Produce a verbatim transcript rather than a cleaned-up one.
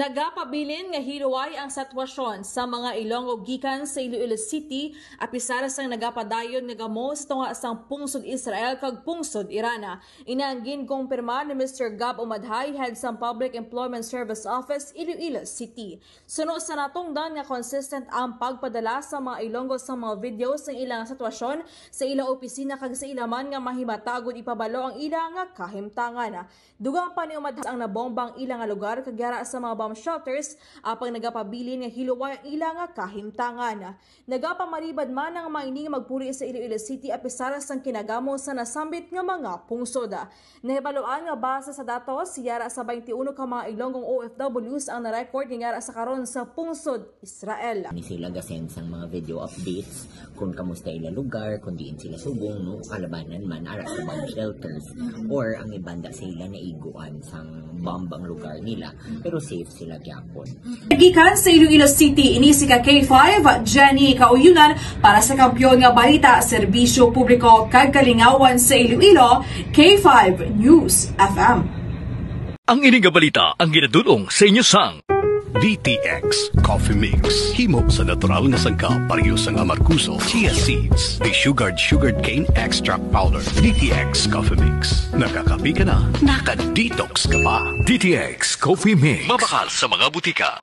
Nagapabilin nga hiluway ang sitwasyon sa mga Ilonggo gikan sa Iloilo City, apisar sang nagapadayon nga gamos tunga sang pungsod Israel kag pungsod Iran. Ina ang ginkumpirma ni Mister Gab Umadhay, head sang Public Employment Service Office, Iloilo City. Suno sa natungdan nga consistent ang pagpadala sa mga Ilonggo sa mga video sang ilang sitwasyon sa ilang opisina kag sa ila man nga mahimata gud ipabalo ang ila nga kahimtangan. Dugang pa ni Umadhay, ang nabomba ang ila nga lugar kag yara sa mga bomb shelters, apang nagapabilin nga hiluway ang ila nga kahimtangan. Nagapamaribad man ang mga ini nga magpuri sa Iloilo City apisar sang kinagamo sa nasambit nga mga pungsod. Nahibaluan nga base sa datos, yara sa twenty-one ka mga Ilonggong O F Ws ang na-record nga yara sa karon sa pungsod Israel. Ni sila gasend sang mga video updates kung kamusta ila lugar, kung diin sila subong, no, kalabanan man ara sa bomb shelters, or ang ibanda sa ila naiguan sang bomb ang lugar nila, pero safe sila gyapon. Gikan sa Iloilo City, ini si ka K five, Jenny Kauyunan para sa Kampiyon nga Balita, Serbisyo Publiko kag Kalingawan sa Iloilo, K five News F M. Ang ini nga balita ang ginadul-ong sa inyo sang D T X Coffee Mix. Himo sa natural nga sangkap, pareho sang amargoso, chia seeds, desugared sugarcane extract powder. D T X Coffee Mix. Nakakape ka na, naka-detox ka pa. D T X Coffee Mix. Mabakal sa mga butika.